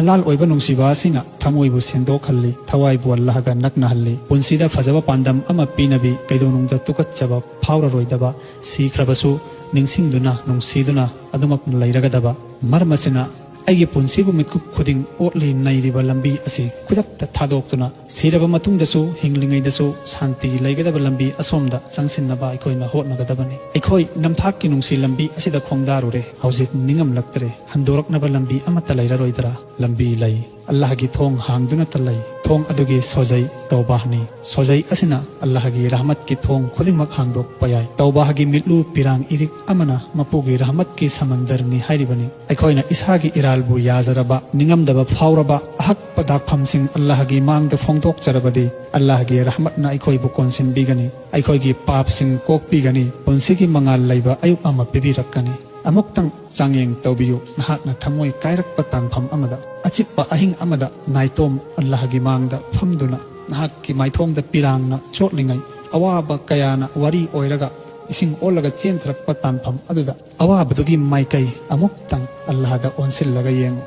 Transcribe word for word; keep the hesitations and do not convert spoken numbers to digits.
ꯑꯜꯂꯥꯍ ꯑꯣꯏꯕ ꯅꯨꯡꯁꯤꯕ ꯑꯁꯤꯅ ꯊꯃꯣꯏꯕꯨ ꯁꯦꯡꯗꯣꯛꯍꯜꯂꯤ, ꯊꯋꯥꯏꯕꯨ ꯑꯜꯂꯥꯍꯒ ꯅꯛꯅꯍꯜꯂꯤ꯫ ꯄꯨꯟꯁꯤꯗ ꯐꯖꯕ ꯄꯥꯟꯗꯝ ꯑꯃ ꯄꯤꯅꯕꯤ, ꯀꯩꯗꯧꯅꯨꯡꯗ ꯇꯨꯀꯠꯆꯕ ꯐꯥꯎꯔꯔꯣꯏꯗꯕ, ꯁꯤꯈ꯭ꯔꯕꯁꯨ ꯅꯤꯡꯁꯤꯡꯗꯨꯅ, ꯅꯨꯡꯁꯤꯗꯨꯅ ꯑꯗꯨꯃꯛ ꯂꯩꯔꯒꯗꯕ꯫ ꯃꯔꯝ ꯑꯁꯤꯅ ꯑꯩꯒꯤ ꯄꯨꯟꯁꯤꯕꯨ ꯃꯤꯠꯀꯨꯞ ꯈꯨꯗꯤꯡ ꯑꯣꯠꯂꯤ ꯅꯩꯔꯤꯕ ꯂꯝꯕꯤ ꯑꯁꯤ ꯈꯨꯗꯛꯇ ꯊꯥꯗꯣꯛꯇꯨꯅ, ꯁꯤꯔꯕ ꯃꯇꯨꯡꯗꯁꯨ ꯍꯤꯡꯂꯤꯉꯩꯗꯁꯨ ꯁꯥꯟꯇꯤ ꯂꯩꯒꯗꯕ ꯂꯝꯕꯤ ꯑꯁꯣꯝꯗ ꯆꯪꯁꯤꯟꯅꯕ ꯑꯩꯈꯣꯏꯅ ꯍꯣꯠꯅꯒꯗꯕꯅꯤ꯫ ꯑꯩꯈꯣꯏ ꯅꯝꯊꯥꯛꯀꯤ ꯅꯨꯡꯁꯤ ꯂꯝꯕꯤ ꯑꯁꯤꯗ ꯈꯣꯡꯗꯥꯔꯨꯔꯦ, ꯍꯧꯖꯤꯛ ꯅꯤꯡꯉꯝꯂꯛꯇ꯭ꯔꯦ꯫ ꯍꯟꯗꯣꯔꯛꯅꯕ ꯂꯝꯕꯤ ꯑꯃꯠꯇ ꯂꯩꯔꯔꯣꯏꯗ꯭ꯔꯥ? ꯂꯝꯕꯤ ꯂꯩ꯫ ꯑꯜꯂꯥꯍꯒꯤ ꯊꯣꯡ ꯍꯥꯡꯗꯨꯅꯇ ꯂꯩ꯫ ꯊꯣꯡ ꯑꯗꯨꯒꯤ ꯁꯣꯖꯩ ꯇꯧꯕꯥꯍꯅꯤ꯫ ꯁꯣꯖꯩ ꯑꯁꯤꯅ ꯑꯜꯂꯥꯍꯒꯤ ꯔꯍꯃꯠꯀꯤ ꯊꯣꯡ ꯈꯨꯗꯤꯡꯃꯛ ꯍꯥꯡꯗꯣꯛꯄ ꯌꯥꯏ꯫ ꯇꯧꯕꯥꯍꯒꯤ ꯃꯤꯠꯂꯨ ꯄꯤꯔꯥꯡ ꯏꯔꯤꯛ ꯑꯃꯅ ꯃꯄꯨꯒꯤ ꯔꯍꯃꯠꯀꯤ ꯁꯃꯟꯗꯔꯅꯤ ꯍꯥꯏꯔꯤꯕꯅꯤ꯫ ꯑꯩꯈꯣꯏꯅ ꯏꯁꯥꯒꯤ ꯏꯔꯥꯜꯕꯨ ꯌꯥꯖꯔꯕ, ꯅꯤꯡꯉꯝꯗꯕ ꯐꯥꯎꯔꯕ, ꯑꯍꯛꯄ ꯗꯥꯛꯐꯝꯁꯤꯡ ꯑꯜꯂꯥꯍꯒꯤ ꯃꯥꯡꯗ ꯐꯣꯡꯗꯣꯛꯆꯔꯕꯗꯤ, ꯑꯜꯂꯥꯍꯒꯤ ꯔꯍꯃꯠꯅ ꯑꯩꯈꯣꯏꯕꯨ ꯀꯣꯟꯁꯤꯟꯕꯤꯒꯅꯤ, ꯑꯩꯈꯣꯏꯒꯤ ꯄꯥꯞꯁꯤꯡ ꯀꯣꯛꯄꯤꯒꯅꯤ, ꯄꯨꯟꯁꯤꯒꯤ ꯃꯉꯥꯜ ꯂꯩꯕ ꯑꯌꯨꯛ ꯑꯃ ꯄꯤꯕꯤꯔꯛꯀꯅꯤ꯫ ꯑꯃꯨꯛꯇꯪ ꯆꯥꯡꯌꯦꯡ ꯇꯧꯕꯤꯌꯨ, ꯅꯍꯥꯛꯅ ꯊꯃꯣꯏ ꯀꯥꯏꯔꯛꯄ ꯇꯥꯟꯐꯝ ꯑꯃꯗ, ꯑꯆꯤꯛꯄ ꯑꯍꯤꯡ ꯑꯃꯗ ꯅꯥꯏꯇꯣꯝ ꯑꯜꯂꯥꯍꯒꯤ ꯃꯥꯡꯗ ꯐꯝꯗꯨꯅ ꯅꯍꯥꯛꯀꯤ ꯃꯥꯏꯊꯣꯡꯗ ꯄꯤꯔꯥꯡꯅ ꯆꯣꯠꯂꯤꯉꯩ, ꯑꯋꯥꯕ ꯀꯌꯥꯅ ꯋꯥꯔꯤ ꯑꯣꯏꯔꯒ ꯏꯁꯤꯡ ꯑꯣꯜꯂꯒ ꯆꯦꯟꯊꯔꯛꯄ ꯇꯥꯟꯐꯝ ꯑꯗꯨꯗ, ꯑꯋꯥꯕꯗꯨꯒꯤ ꯃꯥꯏꯀꯩ ꯑꯃꯨꯛꯇꯪ ꯑꯜꯂꯥꯍꯗ ꯑꯣꯟꯁꯤꯜꯂꯒ ꯌꯦꯡꯉꯨ꯫